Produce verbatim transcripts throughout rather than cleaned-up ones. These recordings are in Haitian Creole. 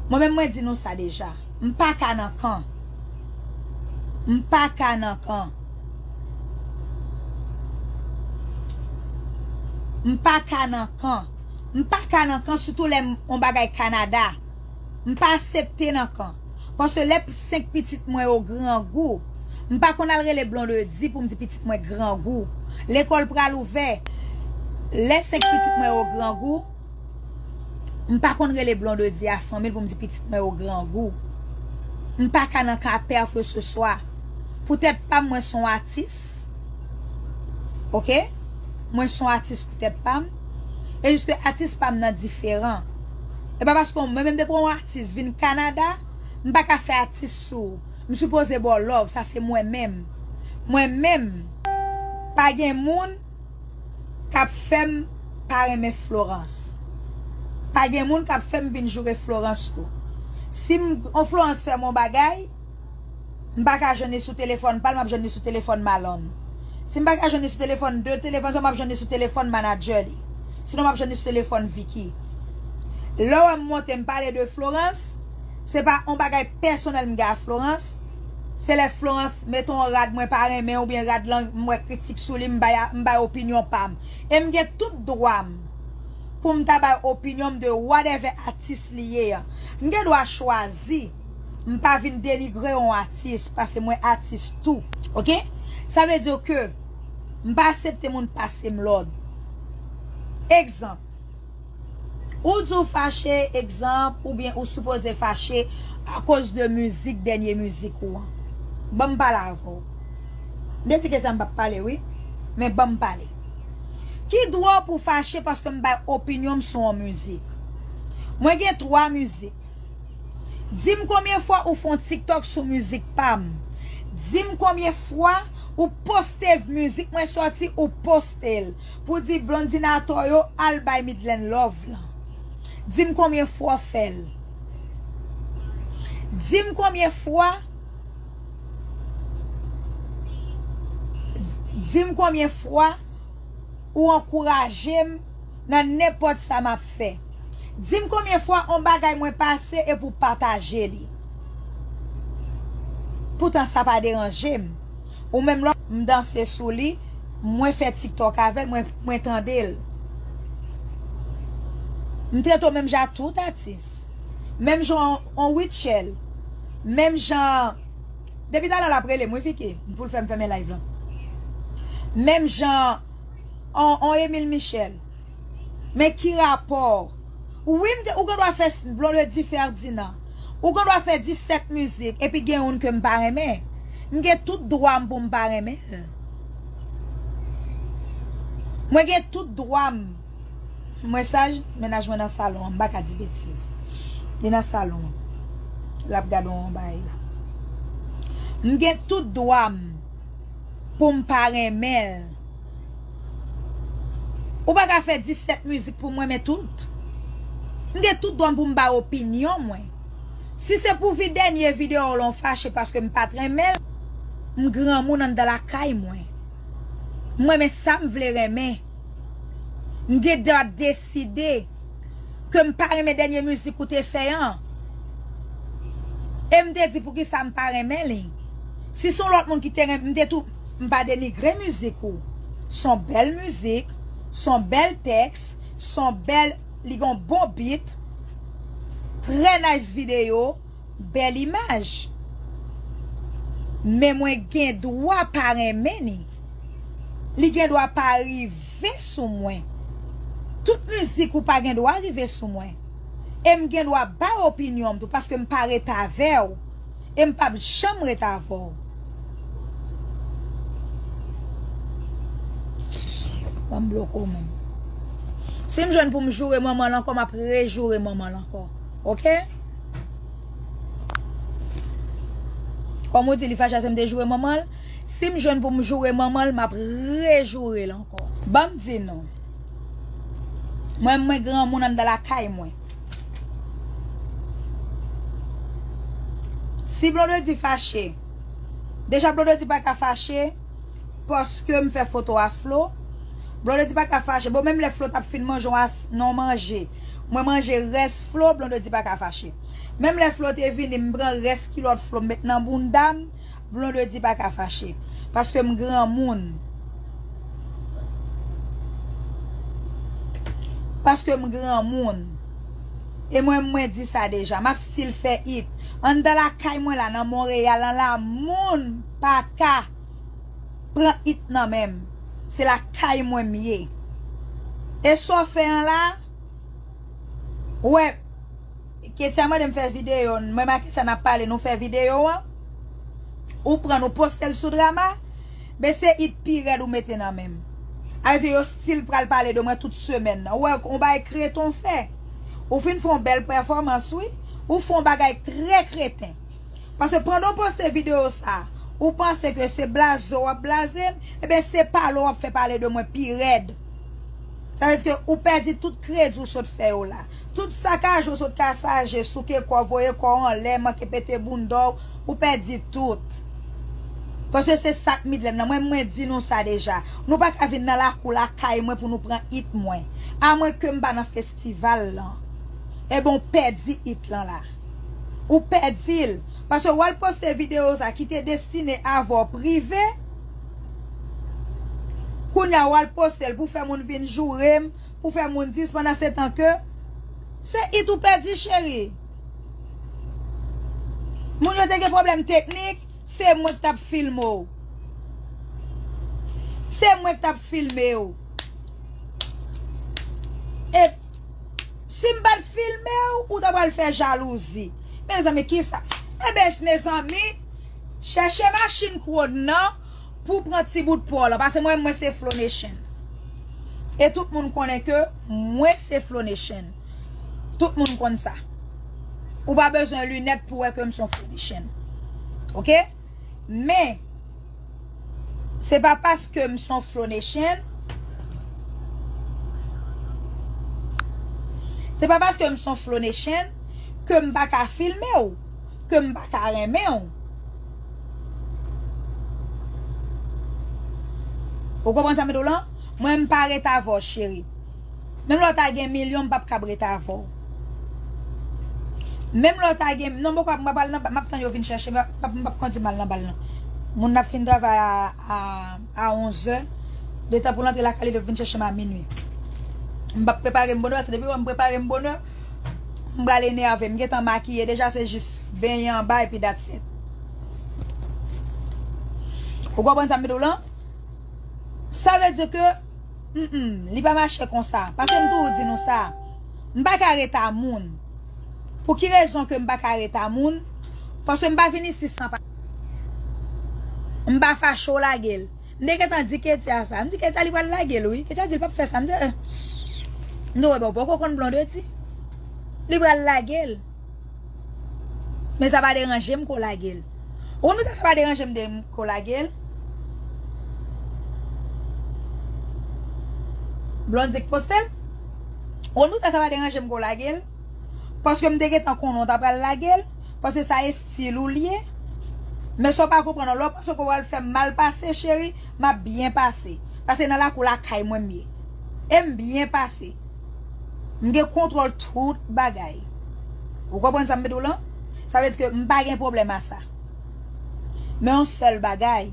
Mwen menm mwen di nou sa deja. M pa ka nan kan. M pa ka nan kan. M pa ka nan kan. M pa ka nan kan, sitou lè m, yon bagay Kanada. M pa aksepte nan kan. Paske lè senk pitit mwen yo grangou, m pa konn al rele Blondedy pou m di pitit mwen grangou. Lekòl pral ouvè. Lè senk pitit mwen yo grangou, m pa konn rele Blondedy a fanmi l pou m di pitit mwen yo grangou. M pa ka nan ka pè ke se swa. Poutèt pa m, mwen se yon atis. Oke? Mwen se yon atis poutèt pa m. E jis ke atis pa m nan diferan. E pa paske mwen menm depi yon atis vin Kanada, m pa ka fè atis sou ou. M sipoze ba w love, sa se mwen menm. Mwen menm, pa gen moun k ap fè m pa renmen Florence. Pa gen moun k ap fè m vin joure Florence tou. Si m, on Florence fè m on bagay, m pa ka jwenn li sou telefòn pa l, m ap jwenn li sou telefòn Malòn. Si m pa ka jwenn li sou telefòn de telefòn sa, m ap jwenn li sou telefòn manadjè li. Sinon, m ap jwenn li sou telefòn Vicky. Lè w wè m monte, m pale de Florence, se pa on bagay pèsonèl m gen a Florence. Se lè Florence mete on rad mwen pa renmen oubyen rad lan m wè kritik sou li, m bay, m bay opinyon pa m. E m gen tout dwa m pou m ta bay opinyon m de whatever atis li ye an. M gen dwa chwazi m pa vin denigre yon atis, paske mwen atis tou. Oke? Sa vle di ke m pa aksepte moun pase m lòd. Egzanp, ou di w fache, egzanp, oubyen ou sipoze fache akoz de mizik, dènye mizik ou an. Ban m pale avè w. M te di ke sa m p ap pale, wi. Men ban m pale. Ki dwa w pou fache paske m bay opinyon m sou yon mizik? Mwen gen twa mizik. Di m konbyen fwa ou fè yon TikTok sou mizik pa m. Di m konbyen fwa ou poste mizik mwen sòti, ou poste l. Pou di Blondina Toyo al bay Midland love lan. Di m konbyen fwa w fè l. Di m konbyen fwa. Di m konbyen fwa ou ankouraje m nan nenpòt sa m ap fè. Di m konbyen fwa on bagay mwen pase epi w pataje li. Poutan sa pa deranje m. Ou menm lè m danse sou li, mwen fè TikTok avè l, mwen, mwen tande l. M trete w menm jan ak tout atis. Menm jan on, on Rutshelle. Menm jan, depi talè l ap rele m, wi, Vicky, pou l fè m fèmen live lan. Menm jan on, on Emile Michel. Men ki rapò? Wi, m gen, ou gen dwa fè s-, Blondedy Ferdinand. Ou gen dwa fè disèt mizik, epi gen youn ke m pa renmen. M gen tout dwa m pou m pa renmen l. Mwen gen tout dwa m. Mwen saj, mennaj mwen nan salon an, m pa ka di betiz. Li nan salon an. L ap gade yon bagay la. M gen tout dwa m pou m pa renmen l. Ou pa ka fè disèt mizik pou mwen, men tout. M gen tout dwa m pou m bay opinyon mwen. Si se pou vi dènye videyo w lan w fache paske m pa t renmen l, m granmoun anndan lakay mwen. M renmen sa m vle renmen. M gen dwa deside ke m pa renmen dènye mizik ou te fè an. E m te di poukisa m pa renmen li. Si se yon lòt moun ki te renmen, m te tou, m pa denigre mizik ou. Se yon bèl mizik, se yon bèl tèks, se yon bèl, li gen yon bon beat. Trè nice videyo. Bèl imaj. Men mwen gen dwa pa renmen li. Li gen dwa pa rive sou mwen. Tout mizik ou pa gen dwa rive sou mwen. E m gen dwa bay opinyon m tou, paske m pa ret avè w. E m p ap janm ret avè w. Ban m bloke w menm. Si m jwenn pou m joure manman l ankò, m ap rejoure manman l ankò. Oke? Kòm ou di li fache se m te joure manman l, si m jwenn pou m joure manman l, m ap rejoure l ankò. Ban m di nou, mwen, mwen granmoun anndan lakay mwen. Si Blondedy fache, deja Blondedy pa ka fache paske m fè foto a Flo. Blondedy pa ka fache. Bon, menm lè Flo t ap fin manje yon as-, nan yon manje, Mwen manje rès Flo, Blondedy pa ka fache. Menm lè Flo te vini, m pran rès kilòt Flo, m met nan bounda m, Blondedy pa ka fache. Paske m granmoun. Paske m granmoun. E mwen, mwen di sa deja. M ap still fè it. Anndan lakay mwen la, nan Monreyal, an la, moun pa ka pran it nan men m. Se lakay mwen m ye. E sa w fè an la, ou wè, Ketia mande m fè videyo, mwen make sa n ap pale, nou fè videyo an. Ou pran, nou poste l sou Drama. Men se it pi rèd ou mete nan men m. Sa vle di yo still pral pale de mwen tout semèn nan. Ou wè, yon bagay kreten w fè. Ou fin fè yon bèl pèfòmans, wi. Ou fè yon bagay trè kreten. Paske pandan w poste videyo sa, ou panse ke se blaze w ap blaze m, ebyen se pale w ap fè pale de mwen pi rèd. Sa vle di ke ou pèdi tout kredi w sot fè yo la. Tout sakaje w sot kasaje, souke kò w, voye kò w anlè, manke pete bounda w, ou pèdi tout. Paske se sa k Midlèn nan. Mwen, mwen di nou sa deja. Nou pa ka vin nan lakou lakay mwen pou nou pran it mwen. Amwenke m pa nan festival lan. Ebyen, w pèdi it lan la. Ou pèdi l. Paske w al poste videyo sa ki te destine avè w prive. Kounye a w al poste l pou fè moun vin joure m, pou fè moun di s, pandan se tan ke se it ou pèdi, cheri. Moun yo te gen pwoblèm teknik, se mwen k t ap filme w. Se mwen k t ap filme w. E si m pa t filme w, ou ta pral fè jalouzi. Mezanmi, kisa? Ebyen, mezanmi, chèche machin Kwon nan pou pran ti bout pa w lan. Paske mwen, mwen se Flow Nation. E tout moun konnen ke mwen se Flow Nation. Tout moun konn sa. Ou pa bezwen linèt pou wè ke m se yon Flow Nation. Oke? Men, se pa paske m se yon Flow Nation, se pa paske m se yon Flow Nation ke m pa ka filme w, ke m pa ka renmen w. Ou konprann sa m di w lan? Mwen, m pa ret avè w, cheri. Menm lè w ta gen milyon, m p ap kab ret avè w. Menm lè w ta gen, non, m poko, m ap al nan, m ap tann yo vin chèche m, m ap, m ap kondui m al nan bal lan. Moun ap fin travay a, a, a onzè. Detan pou l antre lakay li, li vin chèche m a minui. M p ap prepare m bonè, paske depi m prepare m bonè, m pral enève. M gentan makiye deja, se jis benyen anba epi that's it. Ou konprann sa m di w lan? Sa vle di ke, mm, mm, li pa mache konsa. Paske m toujou di nou sa. M pa ka ret a moun. Pou ki rezon ke m pa ka ret a moun? Paske m pa vin isi san pa. M pa fache w lage l. M te gentan di Ketia sa. M di Ketia li pral lage l, wi. Ketia di l p ap fè sa. M di, eh. M di, wè, bon, poko konn Blondedy. Li pral lage l. Men sa pa deranje m ke w lage l. Ou konn poukisa sa pa deranje m de, ke w lage l? Blondedy k poste l? Ou konn poukisa sa pa deranje m ke w lage l? Paske m te gentan konnen w ta pral lage l. Paske sa estil ou l ye. Men sa w pa konprann, lè w panse ke w pral fè m mal pase, cheri, m ap byen pase. Paske nan lakou lakay mwen m ye. E m byen pase. M gen kontwòl tout bagay. Ou konprann sa m vle di w lan? Sa vle di ke m pa gen pwoblèm a sa. Men yon sèl bagay.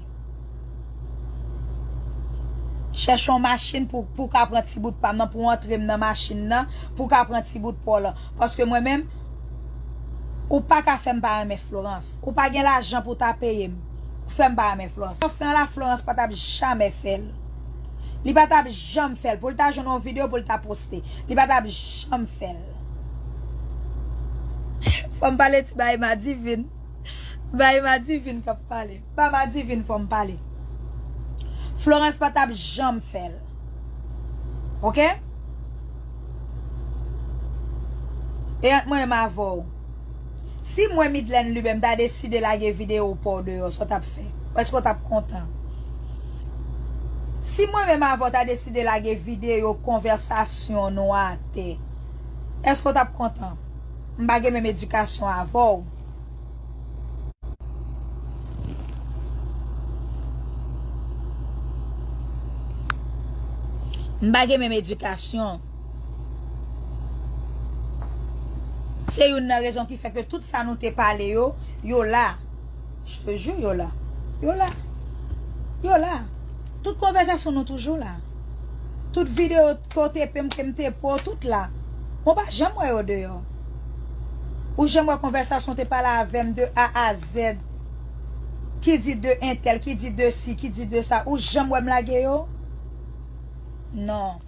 Chèche yon machin pou, pou ka pran ti bout pa m nan, pou antre m nan machin nan, pou ka pran ti bout pa w lan. Paske mwen menm, ou pa ka fè m pa renmen Florence. Ou pa gen lajan pou ta peye m. Ou fè m pa renmen Florence. Sa w fè an la, Florence pa t ap jamè fè l. Li pa t ap janm fè l. Pou l ta jwenn yon videyo pou l ta poste. Li pa t ap janm fè l. Fò m pale ti bagay Madivine. Bay Madivine k ap pale. Ba Madivine fò m pale. Florence pa t ap janm fè l. Oke? E ant mwen menm avè w. Si mwen, Midlène Lubin, m ta deside lage videyo pa w deyò, sa w t ap fè? Èske w t ap kontan? Si mwen menm avè w ta deside lage videyo konvèsasyon nou atè, èske w t ap kontan? M pa gen menm edikasyon avè w. M pa gen menm edikasyon. Se youn nan rezon ki fè ke tout sa nou te pale yo, yo la. Je te jure, yo la. Yo la. Yo la. Tout konvèsasyon nou toujou la. Tout videyo kote pe m ke m te po, tout la. Mwen pa janm wè yo deyò. Ou janm wè konvèsasyon te pale avè m de A a Z. Ki di de entèl, ki di de si, ki di de sa. Ou janm wè m lage yo? Non.